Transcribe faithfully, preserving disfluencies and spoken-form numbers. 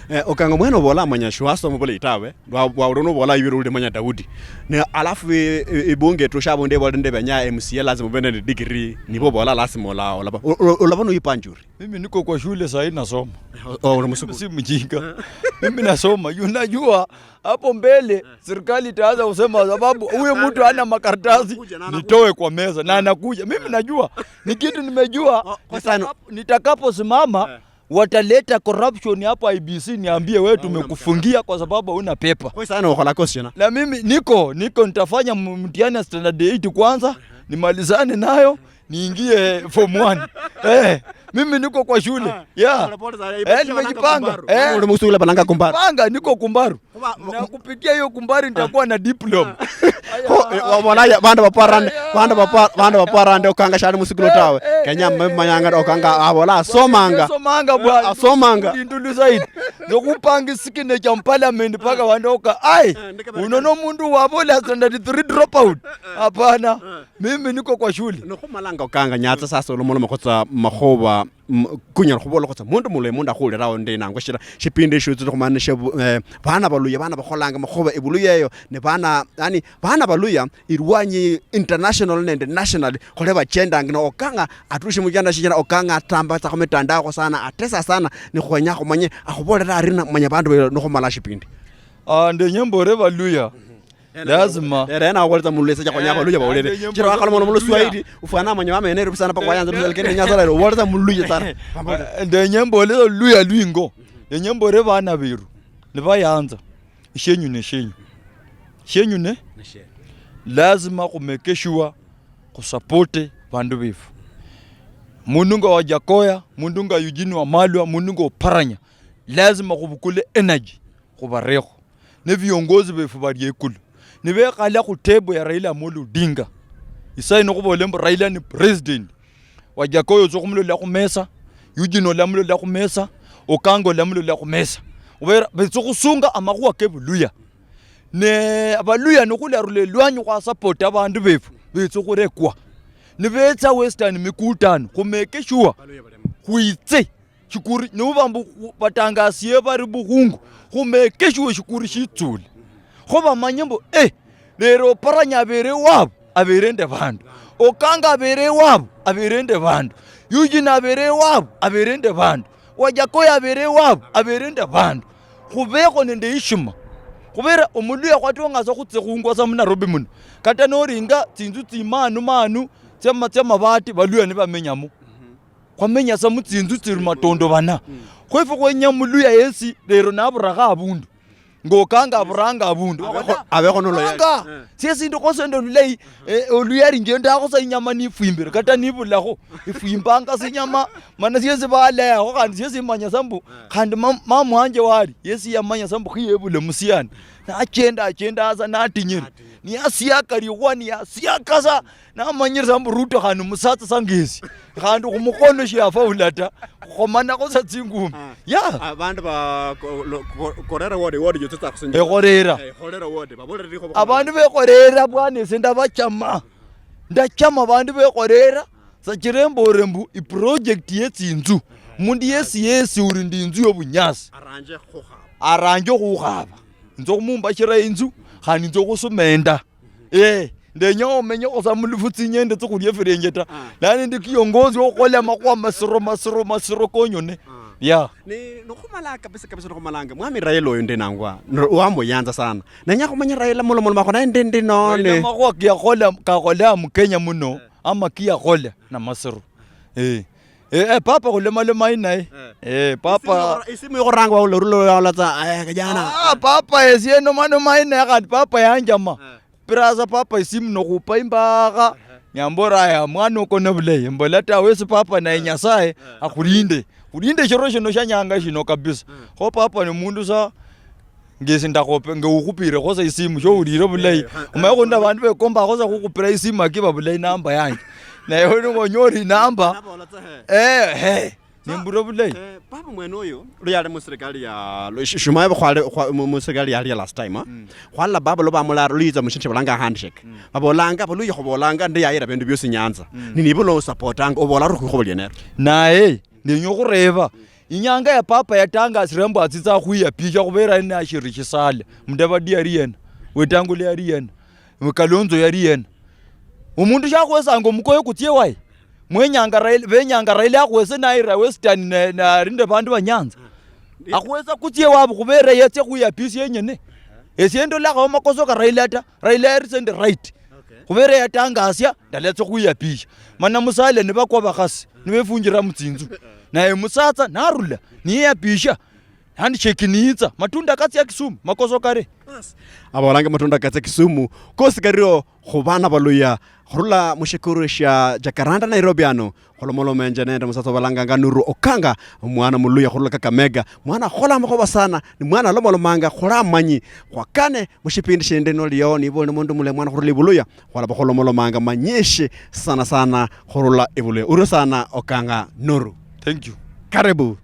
Eh, Okanga mwene obola manya shiwasoma bulayi tawe, wa-, wawulira nobola ibiro uli manya Daudi. Ne alafu i-, i-, ibunge etusha abundu ebola nde benya M C A lazima ube nende degree, nibo bola lazima ola-, olaba, o-, o-, olaba noyipanjuri. Mimi niko kwa shule sahi nasoma. O-, o-, uli musuku. Si mjinga. Mimi nasoma. Unajua, hapo mbele, serikali itaanza kusema sababu huyu mtu hana makaratasi, nitoe kwa meza. Na anakuja. Mimi najua. Ni kitu nimejua. Kwa sana. Nitakapo-, nitakaposimama, wataleta corruption hapo I B C, niambie wewe, tumekufungia kwa sababu hauna paper. Kwa sana wakala question. Na mimi niko, niko nitafanya mu-, mtihani ya standard eight kwanza, nimalizane nayo, niingie form one. Eh, mimi niko kwa shule. Yeah. Eh, nimejipanga. Eh, uli musuku ule bananga kumbaru. Panga, niko kumbaru. Na kupitia hiyo kumbari nitakuwa na diploma. Ko, eh, wabola ya, bandu bapara nde, bandu bapa-, bandu bapara nde Okanga shali musikulo tawe. Kenya mmanyanga Okanga abola asomanga. Asomanga bwana. Asomanga. Ndulu zaidi. Nokupanga signature mu parliament paka bandu oka. Ai, uno no mundu wabola standard three dropout. Hapana. Mimi niko kwa shule. Nokhumalanga Okanga nyatsa sasa olomoloma khutsa makhuba M-, kunyala khubola khutsa mundu mulayi mundu akhulirawo ndi nangwa shira shipindi esho tsili khumaanisha bu-, eh, bana baluya, bana bakholanga makhuba ebuluya eyo, ne bana, yani, bana baluya ilwanyi international nende national, khole bachendanga ne Okanga atushi mujanda shichira Okanga atamba tsa khumitandao sana, atesa sana, ne khwenya khumanye akhubolera ari na manya bandu belo nikhumala shipindi. Ah, ndenye mbore baluya. Lazima. Lero ena waboletsa muluya secha khwenya abaluya bawulire. Chira wakhalomona muluswahili, ufwana amanya wamene rubi sana paka wayanza rubi sana, lakini nyasa lero waboletsa muluya sana. Ndenye mbole luya lwingo. Ndenye mbole bana beru. Nibayanza. Shenyu ne shenyu. Shenyu ne? Lazima khumeke sure khusapote bandu befu. Mundu nga Wajakoya, mundu nga Eugene Wamalwa, mundu nga Oparanya. Lazima khubukule energy. Khubarekho. Ne viongozi vefu vali ekulu. Nivekhala khu table ya Raila Amolo Odinga. Isaino khuvoole mbu Raila ni president. Wajakoya otsia khumulola khumesa, Eugene olamulola khumesa, Okanga olamulola khumesa. Khuvera vetsa khusunga amakhuwa ke vuluya. Ne avaluya nikhularula elwanyi khwasapota avandu vefu, vetsa khurekwa. Nivetsa Western mikutano, khumeke sure khwitse. Shikuri, nuba mbu khu-, batangasie bari bukhungu, khumekeshiwe shikuri shitsule. Kho bamanye mbu, eh, lero Oparanya abere wabo, abere nde bandu. Okanga abere wabo, abere nde bandu. Eugene abere wabo, abere nde bandu. Wajakoya abere wabo, abere nde bandu. Khubekho nende heshima. Khubera omuluya khwatong'asa khutse khungwa sa mu Nairobi muno. Kata noringa tsinzu tsimanu manu, tsama-, tsamabati, baluya nibamenyamo. Khwamenya sa mutsinzu tsili matondobana. Khwefwe khwenya muluya yesi lero naburakho abundu. Ngokanga aburanga abundu. Abekho, abekho noloyali. Anga, siesi ndikho sende lulayi, eh, oluyali nje ndakho sa inyama nifwimbire, kata nibulakho, ifwimbanga sa inyama, mana siesi baleyaho, khandi siesi manya sa mbu, khandi mam-, mama wanje wali, yesi yamanya sa mbu khiyebule musiani. Nachenda, achenda asa natinyire. Niyasiaka likhwa, niyasiaka sa. Namanyire sa mbu Ruto khandi musatsa sa ngesi. Khandi khumukhono shiyafaula ta. Khukhomanakho sa tsingumi. Ah. Yeah. Abandu ba ko-, lo-, ko-, Korera ward, ward yotsitsa khusinjira. Ekhorera. Eh, Khorera ward. Babolere likho. Abandu bekhorera bwana ese ndabachama. Ndachama abandu bekhorera. Sachira embore mbu iproject yetsinzu. Mundu yesi yesi uli ndi inzu yobunyasi. Aranje khukhaba. Aranje khukhaba. Inze okhumumbashira inzu, khandi inze okhusumenda. Eh, ndenya omenyekho sa mulufu tsinyende tsikhulia efirenje ta. Ah. Nani ndi kiongozi wokhola amakhuwa masiro, masiro, masiro konyone. Ah. Yeah. Ni, nikhumala kabisa, kabisa nikhumalanga. Mwami Raila oyo nde nangwa, nro-, wambuyanza sana. Nenya khumanya Raila mulomolomakho naye ndi, ndi none. Raila makhuwa kiakhola, kakhola mu Kenya muno, eh, ama kiakhola na masiro. Eh. Eh, eh, papa khulomaloma inaye. Eh. Eh, papa. Isimu yokhura-, isimu yokhuranga waula, orula, waula tsa, eh, kijana. Ah, papa, esie nomanoma inaye, khandi papa yanjama. Eh. Pirasa papa isimu nokhupa imbakha. Ehe. Nyambora, "Aya, mwana okone bulayi." Mbola, "Tawe, esi papa naye Nyasaye akhulinde. Khulinde shiro shino shia nyanga shino kabisa." Kho papa ni mundu sa, ngesi ndakhope, nga ukhupirekho sa isimu, sho ulire bulayi. Eh, ha, omanye khundi abandu bekombakho sa khukhupira isimu akiba bulayi namba yanje. Naye oli wonyori namba. Nabola tsa, he. Eh, he. Sa-, nimbura bulayi. Eh, baba mwene oyo, luyali mu serikali ya, lu-, shi-, shumaye khwali, khwa-, mu, mu serikali ya, ya last time, ha? Mm. Khwalala baba lo bamularo, luyitsa mu shindu shibalanga handshake. Mm. Babolanga, baluya khubolanga, ndi yayira bindu byosi Nyanza. Mm. Ni nibo lo supportanga, obola ru khwikhubo lienero. Naye, ndenya okhureba, Inyanga ya papa yatangasire mbu atsitsa khwiyapisha khubera yali nashiri shisala. Mudavadi yali yena, Wetangula yali yena, Kalonzo yali yena. Omundu shakhwesanga omukoye kutsie waye. Mwenyanga Raila, benyanga Raila akhwese naira Western na, na nende bandu ba Nyanza. Akhwesa kutsie wabo khubera yatsia khwiyapisha yenyene. Esie ndolakho makoso ka Raila ta. Raila yari sende right. Khubera yatangasia ndaletsa khwiyapisha. Mana Musalia nibakwa bakhasi nibefunjira mutsinzu. Naye musatsa narula niyeyapisha. Handshake niyitsa, matunda katsia Kisumu, makoso kare. Abolanga matunda katsia Kisumu, kosi kario khubana baluya, khurula mushikuru shia Jacaranda Nairobi ano, khulomolomenje nende musatsa obalanganga Nuru Okanga, mwana muluya khurula Kakamega, mwana akhola amakhuba sana, ni mwana alomalomanga khulamanyi, khwakane mushipindi shindi nolio, niba oli mundu mulayi mwana khurula ibuluya, khwalaba khulomolomanga manyishi sana sana khurula ibuluya. Urio sana Okanga Nuru. Thank you. Karibu.